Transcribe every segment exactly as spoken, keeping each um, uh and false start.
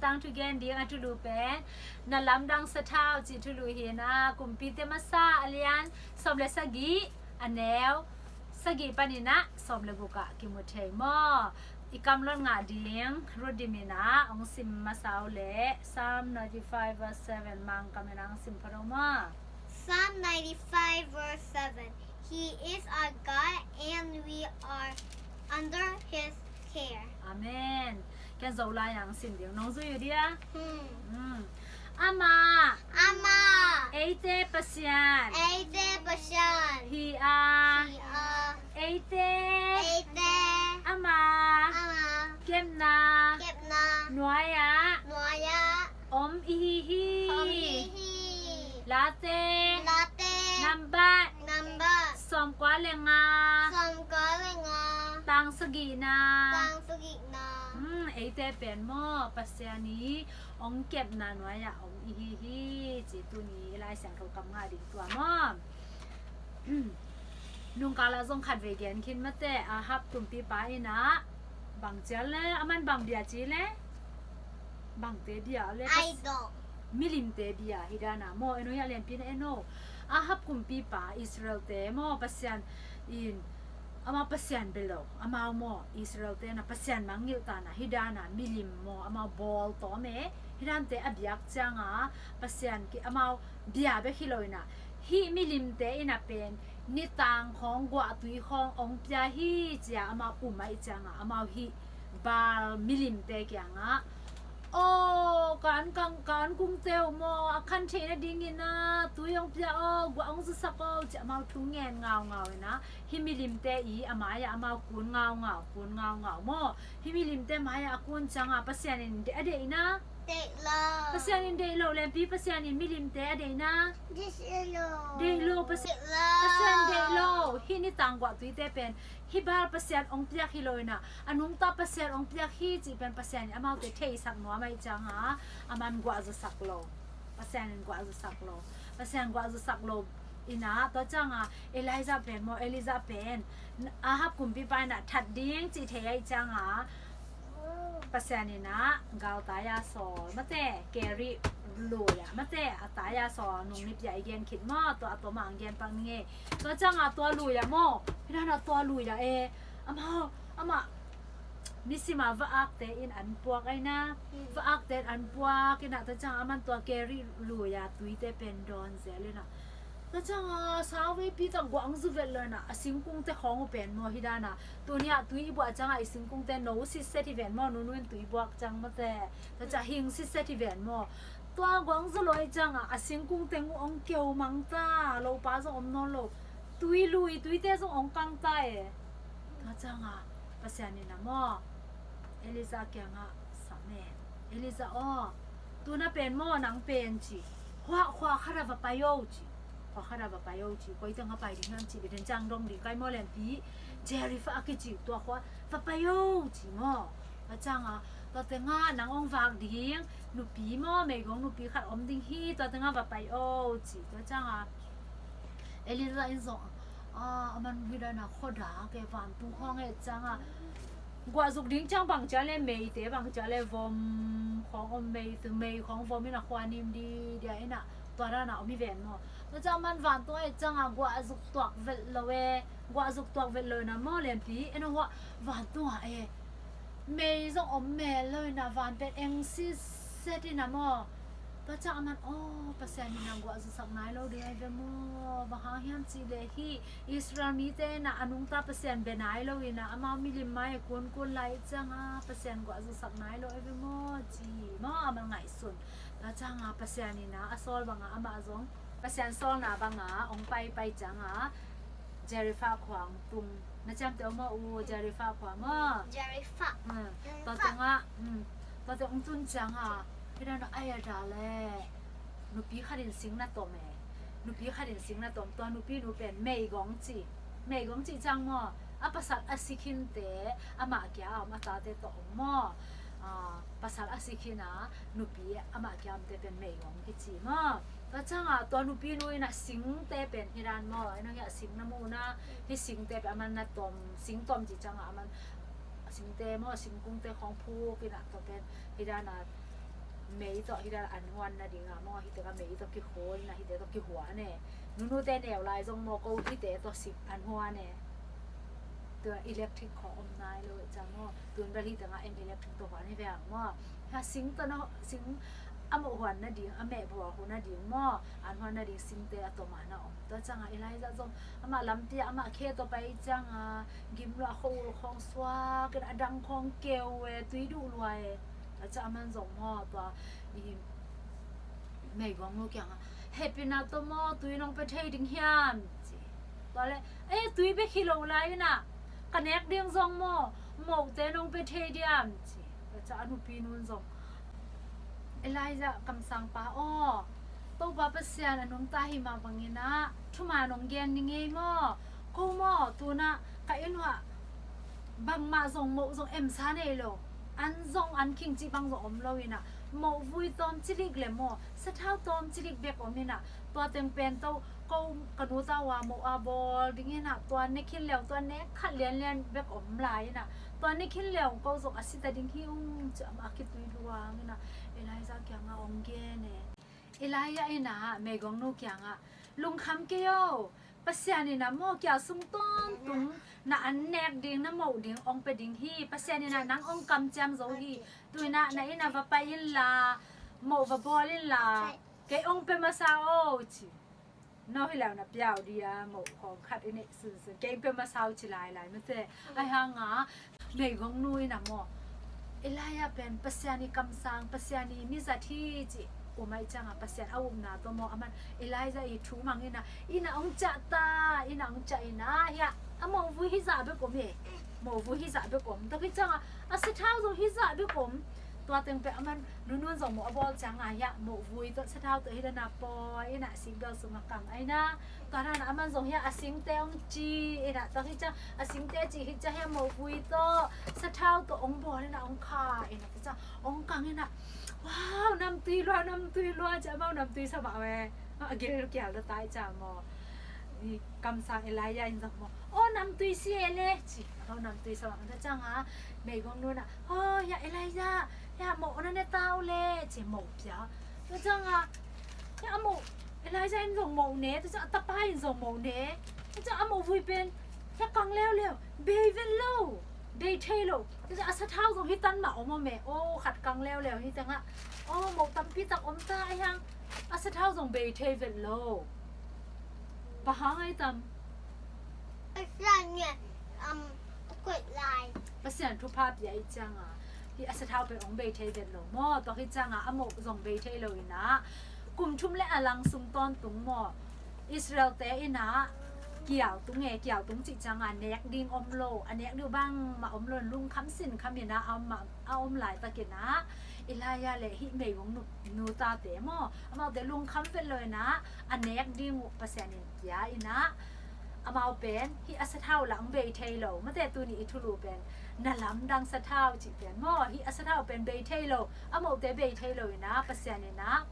Tangthu gen ding a thulu pen, na lamdang sathau cih thulu hi-in ah, Kumpite Masa a lian sawm le sagih, a neu sagih panin ah sawm le guk ah kimu thei maw? I kamlot ngah ding Ruth Dim in ah hong sim masa uh leh, Psalm ninety-five verse seven, Mangkam in ah hong sim phot uh maw? Psalm ninety-five verse seven. He is our God and we are under his care. Amen. Ken Zolai ah hong sim ding, nong zui uh dia? Hmm. Hmm. Amah, Amah, eite Pasian, eite Pasian, hi a, hi a, eite, eite, Amah, Amah, kepna, kepna, nuai ah, nuai ah, om ihi hi. Om ihi hi. Late, Late, nambat, nambat, sawmkua le nga, sawmkua le nga, tang sagihna, tang sagihna. Hmm, eite pen maw, Pasian i hong kepna nuai ah om ihi hi, ci tuni i Lai Siangtho kam ngah ding tua maw? Nungkal ah zong khatvei gen khin mate, Ahab kumpipa in ah bang ci a le, aman bang bia ci le? Bangte bia le? Idol. Milimte bia hi dan a maw, en o, hiah lianpi na en o. Ahab kumpipa Israelte maw, Pasian in amau Pasian bia lo, amau maw, Israelte na Pasian mangngilh ta na, hi dan a milim maw, amau bawl tawm e, hi dante a biak ciang a, Pasian ki amau bia bek hi lo in ah, hih milimte in ah pen nitang khawng guahtui khawng hong pia hi, ci a amau um ahih ciang a, amau hih Baal milimte kiang ah, aw, ka an kang, ka an kungte uh maw, a khan theih nading in ah tui hong pia aw, guah hong zusak aw, ci a amau thu ngen ngaungau in ah, hih milimte i a mai ah amau kun ngaungau, kun ngaungau maw. Hih milimte mai ah a kun ciang a Pasian in a deih na? Deih lo. Pasian in deih lo, lianpi, Pasian in milimte a deih na? Deih lo. Deih lo, Pasian, deih lo. Pasian deih lo. Hih nitang guahtuite pen, hih Baal pasian hong piak hi lo in ah, a nungta pasian hong piak hi cih pen Pasian in amaute theisak nuam ahih ciang a, aman guah zusak lo. Pasian in guah zusak lo. Pasian guah zusak lo in ah, tua ciang a Elijah pen maw, Elijah pen Ahab kumpipa in ah that ding cih thei ahih ciang a, Pasian in ah galtai ah sawl mate, Kerith lui ah mate, a tai ah sawl, nung nipi ah i gen khit maw, tua a tua mah ang gen pak ning ei. Tua ciang a tua lui ah maw, hi dan a tua lui ah e, amau, amah nisim a va-akte in an puak ahi na, va-akte in an puak in ah, tua ciang a aman tua Kerith lui ah tuite pen dawn zel in ah, tua ciang a sauveipi tak guah hong zu vet lo in ah, a singkungte khawng uh pen maw, hi dan a, tuni ah tui i buah ciang a i singkungte no sitset hi ven maw, nunu in tui buak ciang mate. Tua ciang a hing sitset hi ven maw. Tua guah hong zu lo ahih ciang a, a singkung teng uh hong keu mang ta, lopa zong om nawn lo. Tui lui, tuite zong hong kang ta e. Tua ciang a Pasian in ah maw, Elijah kiang ah sam e. Elijah aw, tu na pen maw, nang pen ci, khua, khua khat ah va pai o ci. Khua khat ah va pai o ci. Koi teng ah pai ding hiam ci, beten ciang dong ding kai maw, lianpi, Zarephath a kici tua khua va pai o ci maw. Tua ciang a, tua teng ah nang hong vak ding nupi maw, meigong nupi khat om ding hi, tua teng ah va pai o ci. Tua ciang a Elijah in zong, a, aman hi dan a khuadak e, vantung khawng e ciang a, guah zuk ding ciang bang ci a le, meite bang ci a le, vom khawng om, mei, mei khawng vom in a khua nim didia in ah, tua dan a om hi ven maw. Tua ciang aman vantung ah e ciang a guah zuk tuak vet lo e, guah zuk tuak vet lo in ah maw, lianpi, en o, huah vantung ah e, mei zong om mel lo in ah, van pen eng sitset in ah maw. Tua ciang aman, aw, Pasian in ah guah zusak nai lo ding ahi ve maw, bang hang hiam cih leh hih Israel mite in ah a nungta pasian bia nai lo in ah, amau milim mai kunkun lai ciang a Pasian guah zusak nai lo ahi ve maw ci maw, aman ngaihsun. Tua ciang a Pasian in ah a sawl bang a amah zong, Pasian sawlna bang a hong paipai ciang a Zarephath khua hong tung. Na ciamteh om maw, u, Zarephath khua maw? Zarephath. Hmm. Tua teng ah, hmm, tua teng hong tun ciang a, hi dan a, ai a da le, nupi khat in sing na tom e. Nupi khat in sing na tom. Tua nupi nu pen meigong ci. Meigong cih ciang maw, a pasal a si khinte amah kia a om, a tate tawh om maw. A, pasal a si khin a, nupi amah kia omte pen meigong kici maw. Tua ciang a tua nupi nu in ah singte pen hi dan maw, en o, hiah sing na mu na, hih singte pen aman na tom, sing tom cih ciang a aman singte maw, singkungte khawng phuk in ah, tua pen hi dan a Mei tawh hita an huan nading a maw, hita ka mei tawh kikhol na, hita tawh kihuan e. Nunute neu lai zong maw, ko hita tawh sik an huan e. Tua electric khawng om nai lo e ca maw. Tun bel hita nga em electric tawh huan hi ve ang maw. Ha sing tawh na, sing a mawh huan nading, a meh bual hu nading maw, an huan nading singte a tom a na om. Tua ciang a Elijah zong amah lampi ah amah khe tawh pai ciang a gim lua, khua ul khawng suak in a dang khawng keu e, tui duh lua e. Tua ciang aman zong maw tua i meigong nu kiang a, hehpihna tawh maw tui nong pe thei ding hiam ci. Tua leh, e tui bek hi lo lai in a, ka nek ding zong maw mohte nong pe thei diam ci. Tua ciang a nupi nun zong, Elijah kamsangpa aw, Topa Pasian a nungta hi mah bangin a thuman hong gen ni ngei maw. Ko maw tun a ka inn uah bangmah zong moh zong emsa nei lo, an zong an khing cih bang zong om lo in a, moh vui tawm cilik le maw sathau tawm cilik bek om in a, tua teng pen to ko ka nu ta ua moh a bawl ding in a, tua ne khin leu tua ne khat lianlian bek om lai in a, tua ne khin leu ko zong a sita ding hi ung ci a, amah a khitui luang in a, Elijah kiang a hong gen e. Elijah in a meigong nu kiang a, lungkham kei o, Pasian in a maw kial sung tawntung na an nek ding, na moh ding hong pe ding hi. Pasian in a nang hong kamciam zo hi. Tu in a na inn a va pai inla, moh va bawl inla, kei hong pe masa o ci. No hi leu na piau dia moh khawng khat i neih sunsun kei hong pe masa o ci lailai mate. Ahi hang a meigong nu in a maw, Elijah pen Pasian i kamsang, Pasian i mizat hi ci. Um ahih ciang a Pasian a upna tawh maw, aman Elijah i thu mang in a, inn ah hong ciah ta, inn ah hong ciah in a, hiah a moh vui hizah bek om e. Moh vui hizah bek om. Tua khit ciang a, a sathau zong hizah bek om. Tua teng pen aman nunun zong moh a bawl ciang a, hiah moh vui tawh sathau tawh hi dan a pawi in a, sikbel sung a kang a in a. Tua dan a aman zong hiah a singte hong ci in a, tua khit ciang a singte cih khit ciang hiah moh vui tawh sathau tawh hong bawl in a, hong kha in a, tua ciang hong kang in a, wow, namtui lua, namtui lua ci a, amau namtui sa mah ve. A gil kial lua ta i ci a maw. I kamsang Elijah in zong maw, aw namtui si e le ci. Aw namtui sa mah, tua ciang a meigong nu in a, aw hiah Elijah, hiah moh na ne ta uh le ci, moh pia. Tua ciang a, hiah a moh, Elijah in zong moh ne, tua ciang a tapa in zong moh ne. Tua ciang a moh vui pen hiah kang leuleu, bei vet lo, bei thei lo. Tua ciang a sathau zong hi tan mah om om e. Aw khat kang leuleu hi teng a, aw moh tampi tak om ta ahi hang, a sathau zong bei thei vet lo. Bang hang ai tam? Pasian in, um, a koih lai. Pasian thupha pia i ciang a, hih a sathau pen hong bei thei vet lo maw. Tua hi ciang a, a moh zong bei thei lo in a, kum thum le a lang sung tawntung maw, Israel-te in a kial tung e, kial tung cih ciang a nek ding om lo, a nek ding bangmah om lo, lungkham sinkham in a, a om, a om laitak in a, Elijah le hih meigong nu, nu tate maw, amaute lungkham vet lo in a, a nek ding uh Pasian in pia in a, amau pen hih a sathau lah hong bei thei lo. Mate tuni i thulu pen na lamdang sathau cih pen maw, hih a sathau pen bei thei lo, a mohte bei thei lo in a, Pasian in a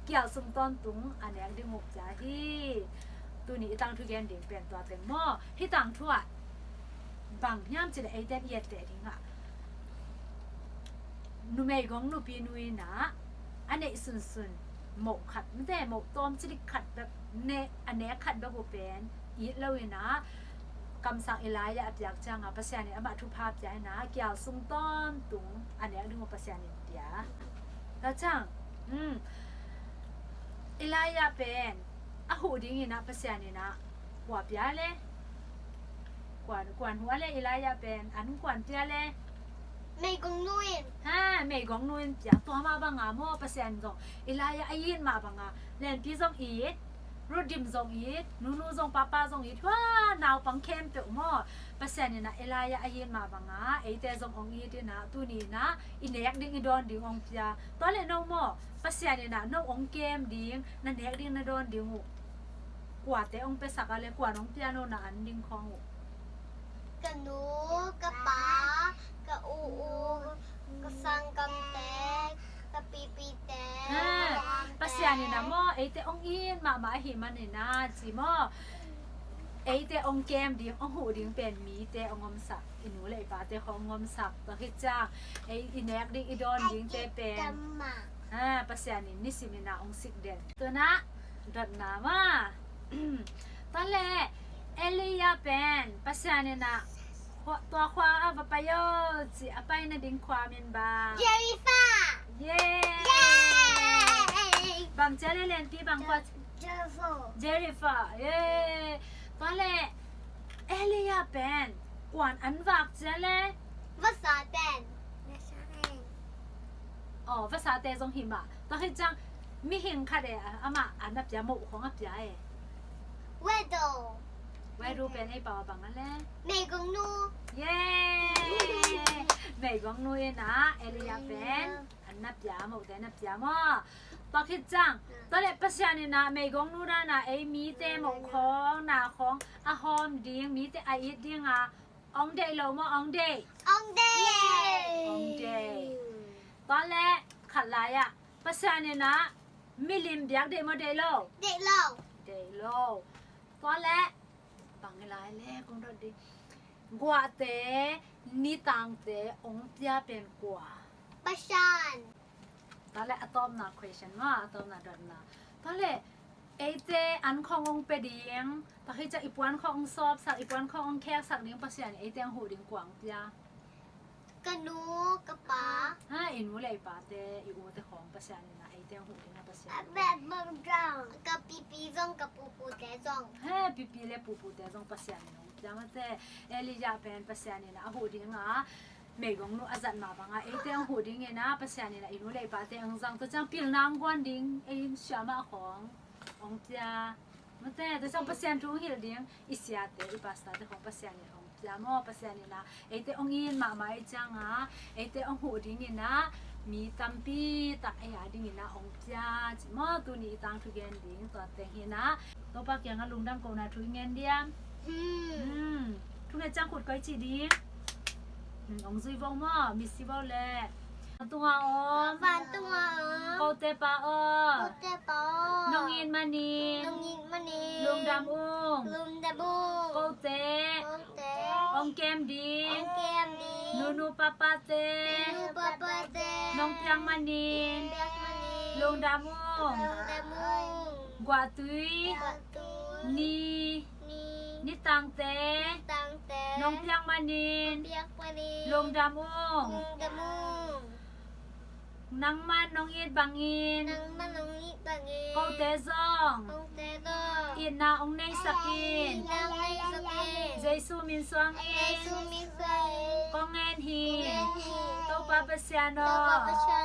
kial sung tawntung a nek ding uh pia hi. Tuni i tangthu gen ding pen tua teng maw. Hih tangthu ah bang hiam cih leh eite in i etteh ding ah, numeigong nupi nu in a, a neih sunsun moh khat, mate moh tawm cilik khat bek, ne, a nek khat bek uh pen it lo in a, kamsang Elijah a piak ciang a, Pasian in amah thupha pia in a, kial sung tawntung a nek ding uh Pasian in pia. Tua ciang, um, Elijah pen a huh ding in a, Pasian in a kua pia le? Kuan, kuan huh a le Elijah pen, an kuan pia le? Meigong nu in. Ha, meigong nu in pia. Tua mah bang a maw, Pasian zong Elijah a it mah bang a, lenpi zong it, Ruth dim zong it, nunu zong papa zong it, hua, naupang khempeuh maw, Pasian in a Elijah a it mah bang a, eite zong hong it in a, tuni in a i nek ding i dawn ding hong pia. Tua le no maw, Pasian in a no hong kem ding, na nek ding na dawn ding uh kuate hong piasak a le, kuan hong pia no na an ding khawng uh? Ka nu, ka pa, ka u u, ka sanggamte, ka pipite, ka nuamte. Pasian in a maw, eite hong it mahmah ahih manin a, ci maw, eite hong kem ding, hong huh ding pen mite hong omsak, i nu le i pate khawng hong omsak. Tua khit ciang ei i nek ding i dawn dingte pen Ah, Pasian in nisim in ah hong sik den. Tu-in ah dotna mah. Tua leh Elijah pen Pasian in ah khua-, tua khua a va pai o ci, a pai nading khua min bang? Jericho. Yeah. Yay. Bang ci a leh, Lenpi, bang khua? Jericho. Jericho. Yeah. Tua leh Elijah pen kua'n an vak ci a leh? Vasate. Aw, vasate zong hi mah. Tua khit ciang mihing khat e, amah an a pia, moh khawng a pia e. Widow. Widow pen ei pau a bang a leh? Meigongnu. Yeah. Meigongnu in ah Elijah pen an na pia, mohte na pia maw. Tua khit ciang, tua leh Pasian in ah meigongnu dan a ei mite moh khawng, na khawng a hawm ding, mite a it ding a hong deih lo maw, hong deih? Hong deih. Hong deih. Tua leh khat lai ah Pasian in ah milim biak deih maw, deih lo? Deih lo. Deih lo. Tua leh bang hi lai leh, kong dot ding. Guahte, nitangte hong pia pen kua? Pasian. Tua leh a tawpna question maw, a tawpna dotna. Tua leh eite an khawng hong pia ding, tua khit ciang i puan khawng hong sawpsak, i puan khawng hong kheksak ding Pasian in eite hong huh ding kua hong pia? Ka nu, ka pa. Ha, i nu leh i pate, i ute khawng Pasian in ah eite hong huh ding a Pasian. Ka pipi zong, ka pupute zong. Ha, pipi leh pupute zong Pasian in hong pia maw te. Elijah pen Pasian in ah a huh ding a, meigongnu a zat mah bang a, eite hong huh ding in ah Pasian in ah i nu leh i pate hong zang, tua ciang pilna hong guan ding, ei in siamah khawng hong pia. Maw te, tua ciang Pasian thu hong hilh ding, i siate, i pastorte khawng Pasian in hong pia maw, Pasian in ah eite hong it mahmah ahih ciang a, eite hong huh ding in ah mi tampi tak ei a ding in ah hong pia ci maw, tuni i tangthu gen ding, tua teng hi in ah Topa kiang ah lungdam kohna thu i ngen diam? Hmm. Hmm. Thunget ciang khut koi cih ding. Hmm, hong zui vo maw, mitsi vo leh. Vantung a om. Vantung a om. Kote Pa aw. Kote Pa aw. Nong it manin. Nong it manin. Lungdam ung. Lungdam ung. Kote. Kote. Hong kem ding. Hong kem ding. Nunu papate. Nunu papate. Nong piak manin. Nong piak manin. Lungdam ung. Lungdam ung. Guahtui. Guahtui. Ni. Ni. Nitangte. Nitangte. Nong piak manin. Nong piak manin. Lungdam ung. Lungdam ung. Nangman nong it bangin. Nangman nong it bangin. Kote zong. Kote zong. Itna hong neisak in. Itna hong neisak in. Jesu min suangin. Jesu min suangin. Kong ngen hi. Kong ngen hi. Topa Pasian aw. Topa Pasian